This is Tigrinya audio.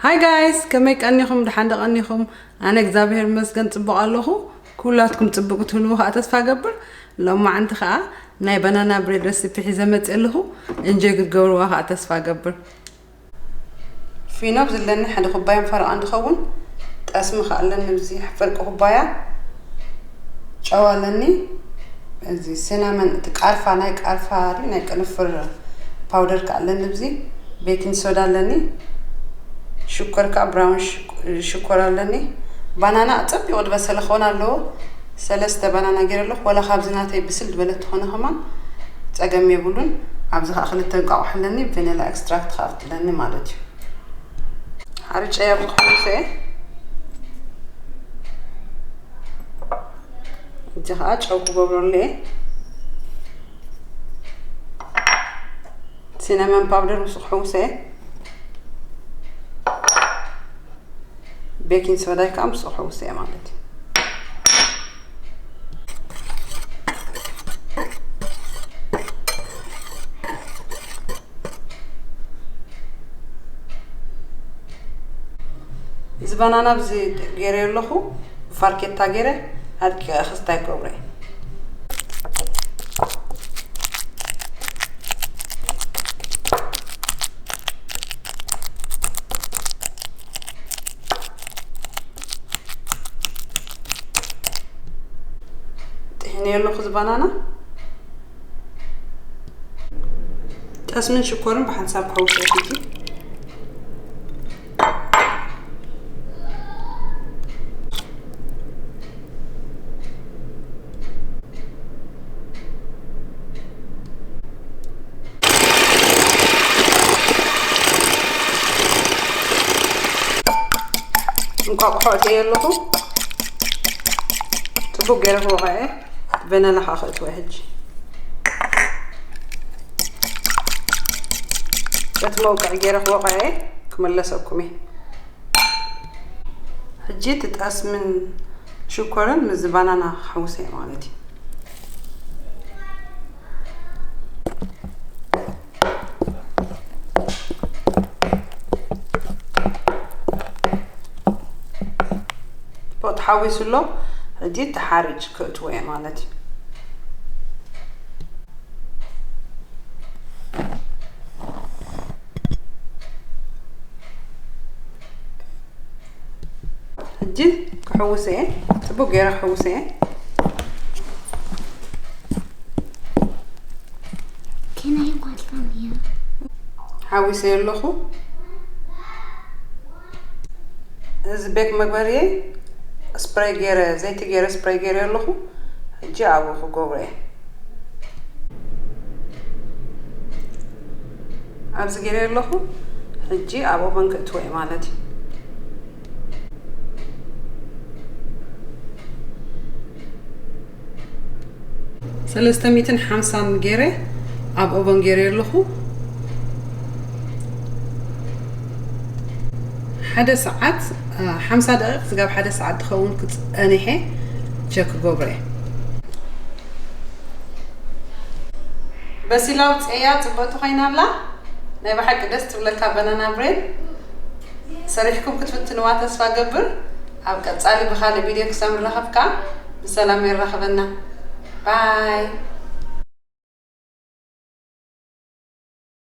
Hi guys፣ ከመይ ቀኒኹም? ደሓን ዶ ቀኒኹም? ኣነ እግዚኣብሔር ይመስገን ጽቡቕ ኣለኹ። ኩላትኩም ጽቡቕ ትህልዉ ከኣ ተስፋ ገብር። ሎማዓንቲ ከኣ ናይ ባናና ብሬድ ረሲፒ ሒዘ መጽእ ኣለኹ። እንጆይ ክትገብርዋ ከኣ ተስፋ ገብር። ፊኖ ኣብዚ ኣለኒ ሓደ ኩባያ ፈረቓ እንትኸውን፣ ጠስሚ ከኣ ኣለኒ ኣብዚ ፍርቂ ኩባያ፣ ጨው ኣለኒ፣ እዚ ሲናመን፣ እቲ ቃርፋ፣ ናይ ቃርፋ ድዩ ናይ ቅንፍር ፓውደር ከኣ ኣለኒ፣ ኣብዚ ቤኪንግ ሶዳ ኣለኒ፣ ሽኮር ከኣ ብራውን ሽኮ-፣ ሽኮር ኣለኒ። ባናና ኣጸቢቑ ዝበሰለ ክኾን ኣለዎ። ሰለስተ ባናና ገይረ ኣለኹ። ወላ ካብዚ ናተይ ብስል ዝበለት ትኾነ ከማን ጸገም የብሉን። ኣብዚ ከኣ ክልተ እንቋቑሖ ኣለኒ፣ ቨኒላ ኤክስትራክት ከኣ ኣለኒ ማለት እዩ። ሓርጨይ ኣብዚ ክሕውሶ እየ። እዚ ከኣ ጨው ክገብረሉ እየ። ሲናመን ፓውደር ምስኡ ክሕውሶ እየ። ቤኪንግ ሶዳይ ከኣ ምስኡ ክሕውሶ እየ ማለት እዩ። እዚ ባናና ኣብዚ ገይረ ኣለኹ፣ ብፋርኬታ ገይረ ኣድቂቐ ክስታይ ክገብሮ እየ። ጥሒነ ኣለኹ እዚ ባናና። ጠስምን ሽኮርን ብሓንሳብ ክሕውሶ ሕጂ። እንቋቑሖ ኣእትየ ኣለኹ። ጽቡቕ ገይረ ክወቕዐ፣ ቨነላ ከኣ ከእትወ ሕጂ። በቲ መውቅዒ ገይረ ክወቕዐ ክምለሰኩም እየ። ሕጂ እቲ ጠስምን ሽኮርን ምስዚ ባናና ክሕውሰ እየ ማለት እዩ። ፖ ተሓዊሱ ኣሎ። ሕጂ ተሓሪጭ ክእትዎ እየ ማለት እዩ። ሕጂ ክሕውስ እየ፣ ጽቡቅ ገይረ ክሕውስ እየ። Can I wash from here? ሓዊሰ ኣለኹ። እዚ ቤክ መግበሪ ስፕሬይ ገይረ፣ ዘይቲ ገይረ ስፕሬይ ገይረ ኣለኹ። ሕጂ ኣብኡ ክገብሮ እየ። ኣብዚ ገይረ ኣለኹ። ሕጂ ኣብ ኦቨን ክእትዎ እየ ማለት እዩ። ሰለስተ ሚእትን ሓምሳን ገይረ ኣብ ኦቨን ገይረ ኣለኹ። ሓደ ሰዓት፣ እ፣ ሓምሳ ደቂቕ ስጋብ ሓደ ሰዓት ትኸውን ክጸንሐ ቸክ ገብረ። በሲላ ውፅእያ ጽብቕቲ ኮይና ኣላ። ናይ ብሓቂ ደስ ትብለካ በናና ብሬድ። ሰሪሕኩም ክትፍትንዋ ተስፋ ገብር። ኣብ ቀጻሊ ብኻልእ ቪድዮ ክሳብ ንራኸብ ከኣ ብሰላም የራኽበና። ባይ።